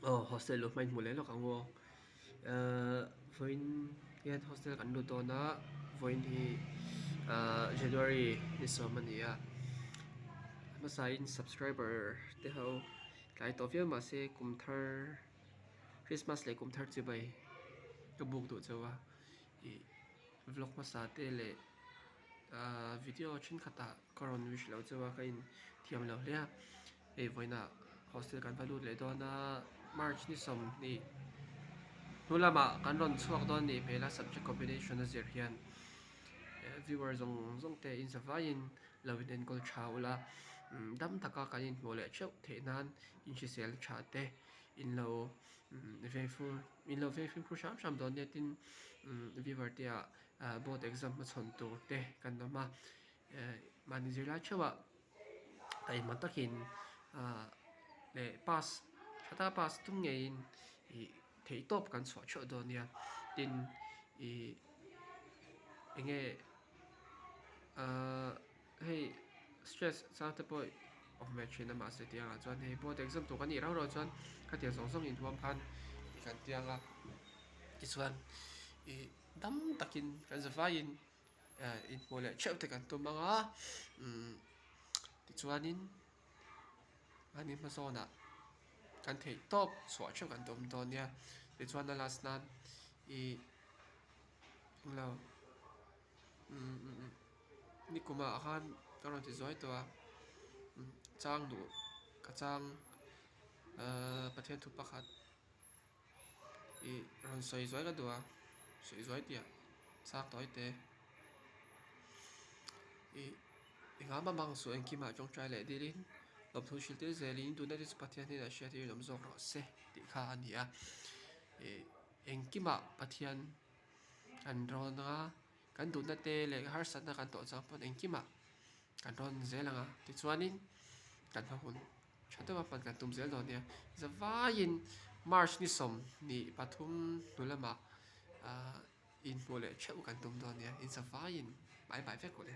Aw hostel luh hma in hmu leh lawk ang aw ahh vawiin hian hostel kan lut dawn a vawiin hi ahh January ni sawm a ni a hmasain subscriber te ho tlai tawh viau mahse kum thar Christmas leh kum thar chibai ka buk duh chauh a ih vlog hmasa te leh ahh video thenkhatah ka rawn wish loh chauh a ka inthiam lo hle a. Hei vawiinah hostel kan va lut leh dawn a march ni sawmhnih hnu lamah kan rawn chhuak dawn nih hmel a subject combination a zir hian viewer zawng zawng te in zavaiin lo in enkawl tha ula dam taka kan inhmuh leh theuh theih nan in hrisel tha te in lo vengfur in lo veng fimkhur hram hram dawn nia tin viewer te ah board exam hmachhawn tur te kan awm a mahni zirlai theuhah. Taima takin ah leh pass tha taka pass tum ngeiin ih theih tawp kan chhuah theuh dawn nia tin ih eng nge ah hei stress chang te pawh awm ve thin a mahse tih angah chuan hei board exam tur kan nih rau rau chuan khatiang zawng zawng inhuam khan kan tiang a tichuan ih dam takin kan zavaiin. Inhmuh leh theuh te kan tum ang a tichuanin an in hmasawnah kan theih tawp chhuah theuh kan tum dawn nia tichuan a last nan ih englo nikumah khan ka rawn ti zuai tawh a chang duh ka chang ahh Pathian thu pakhat. Ih rawn sawi zuai ka duh a sawi zuai tih ah chak tawi te ih engah mah mang suh engkimah tawngtai leh dilin lawmthu hrilh tir zelin tuna te chu Pathian hnenah hriat hi lawm zawk rawh se tih kha a ni a ih engkimah Pathian kan rawn a kan duhna te leh harsatna kan tawh chang pawn engkimah kan rawn zel ang a tichuanin kan hma hun. Tha deuha hman kan tum zel dawn nia. Zavaiin March ni 23 hnu lamah ahh inhmuh leh theuh kan tum dawn nia. Inzavaiin bye bye vek ule.